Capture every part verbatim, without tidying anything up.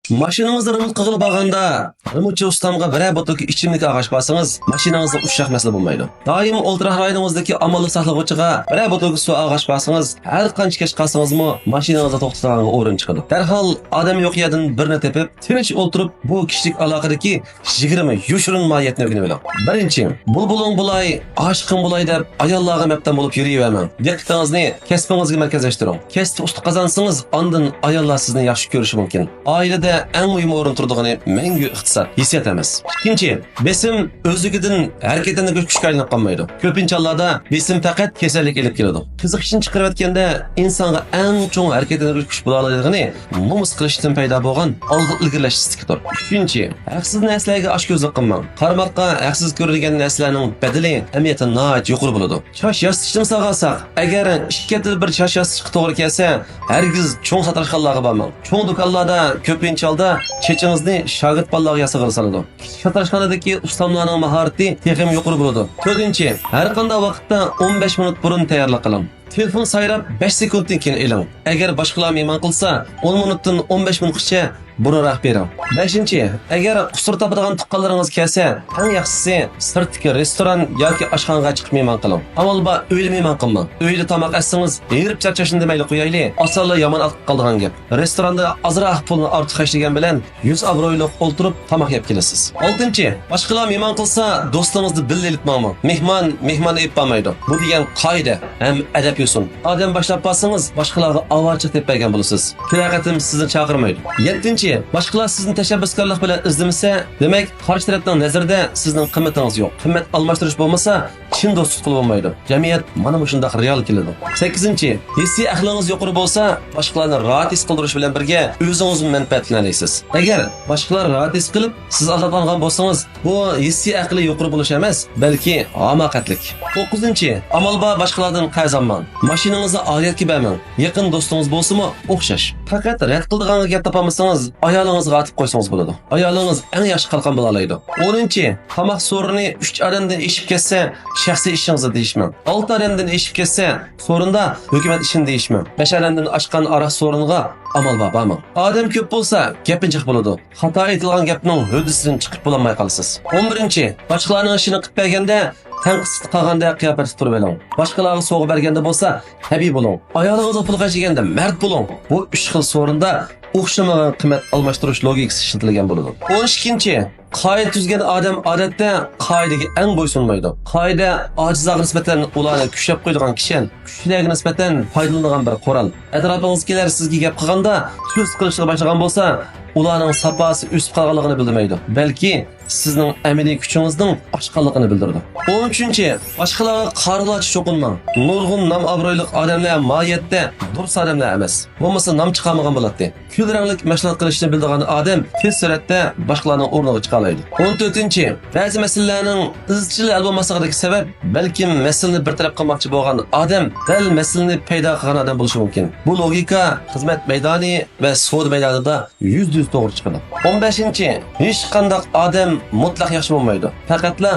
ماشىنىڭىزنى رېمونت قىلغىلى بارغاندا، رېمونتچى ئۇستامغا بىرەر بوتۇلكا ئىچىملىك ئالغاچ بارسىڭىز، ماشىنىڭىزدا ئۇششاق مەسىلە بولمايدۇ. دائىم ئولتۇراق رايونىڭىزدىكى ئامانلىق ساقلىغۇچىغا بىرەر بوتۇلكا سۇ ئالغاچ بارسىڭىز، ھەر قانچە كەچ قالسىڭىزمۇ، ماشىنىڭىزدا توختىتىدىغانغا ئورۇن چىقىدۇ. دەرھال ئادەم يوق يەردىن بىرنى تېپىپ، تىنچ ئولتۇرۇپ، بۇ كىشىلىك ئالاقىدىكى يىگىرمە يوشۇرۇن ماھىيەتنى ئۆگىنىۋېلىڭ. بىرىنچى، بۇلبۇلۇڭ بۇلاي، ئاشىقىڭ بۇلاي دەپ ئاياللارغا مەپتۇن بولۇپ يۈرۈۋەرمەڭ. دىققىتىڭىزنى كەسپىڭىزگە مەركەزلەشتۈرۈڭ. كەسىپتە ئۇستىلىق قازانسىڭىز، ئاندىن ئاياللار سىزنى ياخشى كۆرۈشى مۇمكىن. ئائىلىدە ئەڭ مۇھىم ئورۇن تۇرىدىغىنى مەڭگۈ ئىقتىساد، ھېسسىيات ئەمەس. ئىككىنچى، بېسىم ئۆزلۈكىدىن ھەرىكەتلەندۈرگۈچ كۈچكە ئايلىنىپ قالمايدۇ. كۆپىنچە ھاللاردا بېسىم پەقەت كېسەللىككە ئېلىپ كېلىدۇ. قىزىقىشنى چىقىرىۋەتكەندە، ئىنسانغا ئەڭ چوڭ ھەرىكەتلەندۈرگۈچ كۈچ بولالايدىغىنى نومۇس قىلىشتىن پەيدا بولغان ئالغا ئىلگىرىلەش ئىستىكىدۇر. ئۈچىنچى، ھەقسىز نەرسىلەرگە ئاچكۆزلۈك قىلماڭ. قارىماققا ھەقسىز كۆرۈلگەن نەرسىلەرنىڭ بەدىلى ئەمەلىيەتتە ناھايىتى يۇقىرى بولىدۇ. چاچ ياسىتىشنى مىسالغا ئالساق، ئەگەر ئىككى ھەپتىدە بىر چاچ ياسىتىشقا توغرا كەلسە، ھەرگىز چوڭ ساتىراشخانىلارغا بارماڭ. چوڭ دۇكانلاردا كۆپىنچە ھالدا چېچىڭىزنى شاگىرت بالىلارغا ياسىغىلى سالىدۇ. كىچىك ساتىراشخانىدىكى ئۇستاملارنىڭ ماھارىتى تېخىمۇ يۇقىرى بولىدۇ. تۆتىنچى، ھەر قانداق ۋاقىتتا ئون بەش مىنۇت بۇرۇن تەييارلىق قىلىڭ. تېلېفون سايراپ، بەش سېكۇنتتىن كېيىن ئېلىڭ. ئەگەر باشقىلار مېھمان قىلسا، ئون مىنۇتتىن ئون بەش مىنۇتقىچە بۇرۇنراق بېرىڭ. بەشىنچى، ئەگەر قۇسۇر تاپىدىغان تۇغقانلىرىڭىز كەلسە، ئەڭ ياخشىسى سىرتتىكى رېستوران ياكى ئاشخانىغا چىقىپ مېھمان قىلىڭ. ئامال بار، ئۆيدە مېھمان قىلماڭ. ئۆيدە تاماق ئەتسىڭىز، ھېرىپ چارچاشنى دېمەيلى قويايلى، ئاسانلا يامان ئاتقا قالىدىغان گەپ. رېستوراندا ئازراق پۇلنى ئارتۇق خەجلىگەن بىلەن يۈز ئابرۇيلۇق ئولتۇرۇپ تاماق يەپ كېلىسىز. ئالتىنچى، باشقىلار مېھمان قىلسا، دوستىڭىزنى بىللە ئېلىپ ماڭماڭ. مېھمان مېھماننى ئېلىپ بارمايدۇ. بۇ دېگەن قائىدە ھەم ئەدەپ يوسۇن. ئادەم باشلاپ بارسىڭىز، باشقىلارغا ئاۋارىچىلىك تېپىپ بەرگەن بولىسىز. كېلەر قېتىم سىزنى چاقىرمايدۇ. يەتتىنچى، باشقىلار سىزنى تەشەببۇسكارلىق بىلەن ئىزدىمىسە، دېمەك، قارشى تەرەپنىڭ نەزىرىدە سىزنىڭ قىممىتىڭىز يوق. قىممەت ئالماشتۇرۇش بولمىسا، چىن دوست تۇتقىلى بولمايدۇ. جەمئىيەت مانا مۇشۇنداق رېئال كېلىدۇ. سەككىزىنچى، ھېسسىي ئەقلىڭىز يۇقىرى بولسا، باشقىلارنى راھەت ھېس قىلدۇرۇش بىلەن بىرگە ئۆزىڭىزمۇ مەنپەئەتلىنەلەيسىز. ئەگەر باشقىلار راھەت ھېس قىلىپ، سىز ئازابلانغان بولسىڭىز، بۇ ھېسسىي ئەقلى يۇقىرى بولۇش ئەمەس، بەلكى ھاماقەتلىك. توققۇزىنچى، ئامال بار باشقىلاردىن قەرز ئالماڭ. ماشىنىڭىزنى ئارىيەتكە بەرمەڭ. يېقىن دوستىڭىز بولسىمۇ ئوخشاش. پەقەت رەت قىلىدىغانغا گەپ تاپالمىسىڭىز، ئايالىڭىزغا ئاتىپ قويسىڭىز بولىدۇ. ئايالىڭىز ئەڭ ياخشى قالقان بولالايدۇ. ئونىنچى، تاماق سورۇنى ئۈچ ئادەمدىن ئېشىپ كەتسە، شەخسىي ئىشىڭىزدا دېيىشمەڭ. ئالتە ئادەمدىن ئېشىپ كەتسە، سورۇندا ھۆكۈمەت ئىشىنى دېيىشمەڭ. بەش ئادەمدىن ئاشقان ئاراق سورۇنىغا ئامال بار بارماڭ. ئادەم كۆپ بولسا، گەپمۇ جىق بولىدۇ. خاتا ئېيتىلغان گەپنىڭ ھۆددىسىدىن چىقىپ بولالماي قالىسىز. ئون بىرىنچى، باشقىلارنىڭ ئىشىنى قىلىپ بەرگەندە، تەنقىدسىز قالغاندەك قىياپەتتە تۇرۇۋېلىڭ. باشقىلارغا سوۋغا بەرگەندە بولسا، تەبىئىي بولۇڭ. ئايالىڭىزغا پۇل خەجلىگەندە مەرد بولۇڭ. بۇ ئۈچ خىل سورۇندا ئوخشىمىغان قىممەت ئالماشتۇرۇش لوگىكىسى ئىشلىتىلگەن بولىدۇ. ئون ئىككىنچى، قائىدە تۈزگەن ئادەم ئادەتتە قائىدىگە ئەڭ بويسۇنمايدۇ. قائىدە ئاجىزلارغا نىسبەتەن ئۇلارنى كۈچلەپ قويىدىغان كىشەن، كۈچلۈلەرگە نىسبەتەن پايدىلىنىدىغان بىر قورال. ئەتراپىڭىزدىكىلەر سىزگە گەپ قىلغاندا تۈز قىلىشقا باشلىغان بولسا، ئۇلارنىڭ ساپاسى ئۆسۈپ قالغانلىقىنى بىلدۈرمەيدۇ، بەلكى سىزنىڭ ئەمەلىي كۈچىڭىزنىڭ ئاشقانلىقىنى بىلدۈرىدۇ. ئون ئۈچىنچى، باشقىلارغا قارىغۇلارچە چوقۇنماڭ. نۇرغۇن نام ئابرۇيلۇق ئادەملەر ماھىيەتتە دۇرۇس ئادەملەر ئەمەس، بولمىسا نام چىقارمىغان بولاتتى. كۈل رەڭلىك مەشغۇلات قىلىشنى بىلىدىغان ئادەم تېز سۈرئەتتە باشقىلارنىڭ ئورنىغا چىقالايدۇ. ئون تۆتىنچى، بەزى مەسىلىلەرنىڭ ئىزچىل ھەل بولماسلىقىدىكى سەۋەب، بەلكىم مەسىلىنى بىر تەرەپ قىلماقچى بولغان ئادەم دەل مەسىلىنى پەيدا قىلغان ئادەم بولۇشى مۇمكىن. بۇ لوگىكا خىزمەت مەيدانى ۋە سودا مەيدانىدا يۈزدە يۈز توغرا چىقىدۇ. ئون بەشىنچى، ھېچقانداق ئادەم مۇتلەق ياخشى بولمايدۇ. پەقەتلا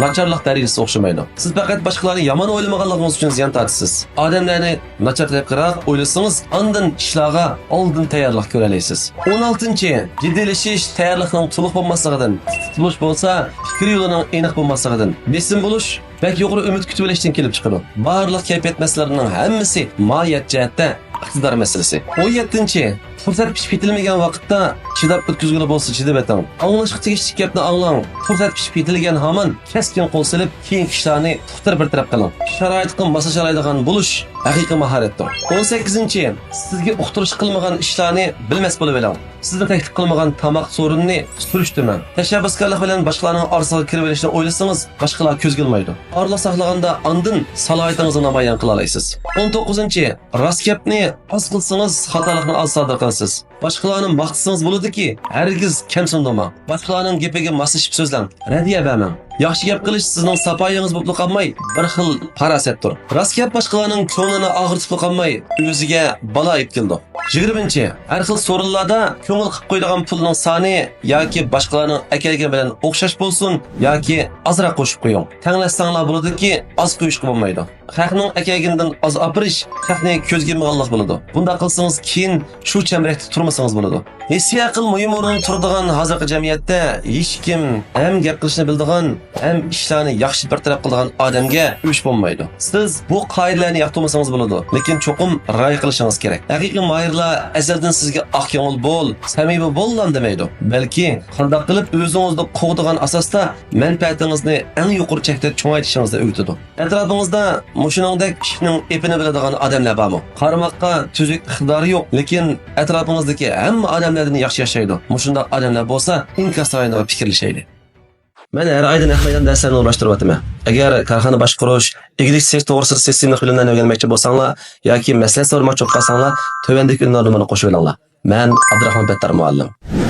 ناچارلىق دەرىجىسى ئوخشىمايدۇ. سىز پەقەت باشقىلارنى يامان ئويلىمىغانلىقىڭىز ئۈچۈن زىيان تارتىسىز. ئادەملەرنى ناچار تەرەپكىراق ئويلىسىڭىز، ئاندىن ئىشلارغا ئالدىن تەييارلىق كۆرەلەيسىز. ئون ئالتىنچى، جىددىيلىشىش تەييارلىقنىڭ تولۇق بولماسلىقىدىن، تۇتۇلۇش بولسا پىكىر يولىنىڭ ئېنىق بولماسلىقىدىن، بېسىم بولۇش، بەك يۇقىرى ئۈمىد كۈتۈۋېلىشتىن كېلىپ چىقىدۇ. بارلىق كەيپىيات مەسىلىلىرىنىڭ ھەممىسى ماھىيەت جەھەتتە ئىقتىدار مەسىلىسى. ئون يەتتىنچى، پۇرسەت پىشىپ يېتىلمىگەن ۋاقىتتا چىداپ ئۆتكۈزگىلى بولسا چىدىۋېتىڭ. ئاڭلىشىشقا تېگىشلىك گەپنى ئاڭلاڭ. پۇرسەت پىشىپ يېتىلگەن ھامان كەسكىن قول سېلىپ، كېيىنكى ئىشلارنى پۇختا بىر تەرەپ قىلىڭ. شارائىتقا ماسلىشالايدىغان بولۇش ھەقىقىي ماھارەتتۇر. ئون سەككىزىنچى، سىزگە ئۇقتۇرۇش قىلمىغان ئىشلارنى بىلمەس بولۇۋېلىڭ. سىزنى تەكلىپ قىلمىغان تاماق سورۇنىنى سۈرۈشتۈرمەڭ. تەشەببۇسكارلىق بىلەن باشقىلارنىڭ ئارىسىغا كىرىۋېلىشنى ئويلىسىڭىز، باشقىلار كۆزگە ئىلمايدۇ. ئارىلىق ساقلىغاندا ئاندىن سالاھىيىتىڭىزنى نامايان قىلالايسىز. ئون توققۇزىنچى، راست گەپنى ئاز قىلسىڭىز، خاتالىقنى ئاز سادىر قىلىسىز. باشقىلارنى ماختىسىڭىز بولىدۇكى، ھەرگىز كەمسىندۇرماڭ. باشقىلارنىڭ گېپىگە ماسلىشىپ سۆزلەڭ، رەددىيە بەرمەڭ. ياخشى گەپ قىلىش سىزنىڭ ساپايىڭىز بولۇپلا قالماي، بىر خىل پاراسەتتۇر. راست گەپ باشقىلارنىڭ كۆڭلىنى ئاغرىتىپلا قالماي، ئۆزىگە بالا ئېلىپ كېلىدۇ. يىگىرمىنچى، ھەر خىل سورۇنلاردا كۆڭۈل قىلىپ قويىدىغان پۇلنىڭ سانى ياكى باشقىلارنىڭ ئەكەلگىنى بىلەن ئوخشاش بولسۇن ياكى ئازراق قوشۇپ قويۇڭ. تەڭلەشسەڭلار بولىدۇكى، ئاز قويۇشقا بولمايدۇ. خەقنىڭ ئەكەلگىنىدىن ئاز ئاپىرىش خەقنى كۆزگە ئىلمىغانلىق بولىدۇ. بۇنداق قىلسىڭىز، كېيىن شۇ چەمبىرەكتە تۇرمىسىڭىز بولىدۇ. ھېسسىي ئەقىل مۇھىم ئورۇندا تۇرىدىغان ھازىرقى جەمئىيەتتە ھېچكىم ھەم گەپ قىلىشنى بىلىدىغان، ھەم ئىشلارنى ياخشى بىر تەرەپ قىلىدىغان ئادەمگە ئۆچ بولمايدۇ. سىز بۇ قائىدىلەرنى ياقتۇرمىسىڭىز بولىدۇ، لېكىن چوقۇم رىئايە قىلىشىڭىز كېرەك. ھەقىقىي ماھىرلار ئەزەلدىن سىزگە ئاق كۆڭۈل بول، سەمىمىي بوللا دېمەيدۇ. بەلكى قانداق قىلىپ ئۆزىڭىزنى قوغدىغان ئاساستا مەنپەئەتىڭىزنى ئەڭ يۇقىرى چەكتە چوڭايتىشىڭىزنى ئۆگىتىدۇ. ئەتراپىڭىزدا مۇشۇنىڭدەك ئىشنىڭ ئېپىنى بىلىدىغان ئادەملەر بارمۇ؟ قارىماققا تۈزۈك ئىقتىدارى يوق، لېكىن ئەتراپىڭىزدىكى ھەممە ئادەملەردىن ياخشى ياشايدۇ. مۇشۇنداق ئادەملەر بولسا ئىنكاس رايونىغا پىكىرلىشەيلى. مەن ھەر ئايدا نەق مەيدان دەرسلەرنى ئورۇنلاشتۇرۇۋاتىمەن. ئەگەر كارخانا باشقۇرۇش، ئىگىلىك تىكلەش توغرىسىدا سىستېمىلىق بىلىملەرنى ئۆگەنمەكچى بولساڭلار ياكى مەسلىھەت سورىماقچى بولۇپ قالساڭلار، تۆۋەندىكى ئۈنۋان نومۇرنى قوشۇۋېلىڭلار. مەن ئابدۇراخمان پەتتار مۇئەللىم.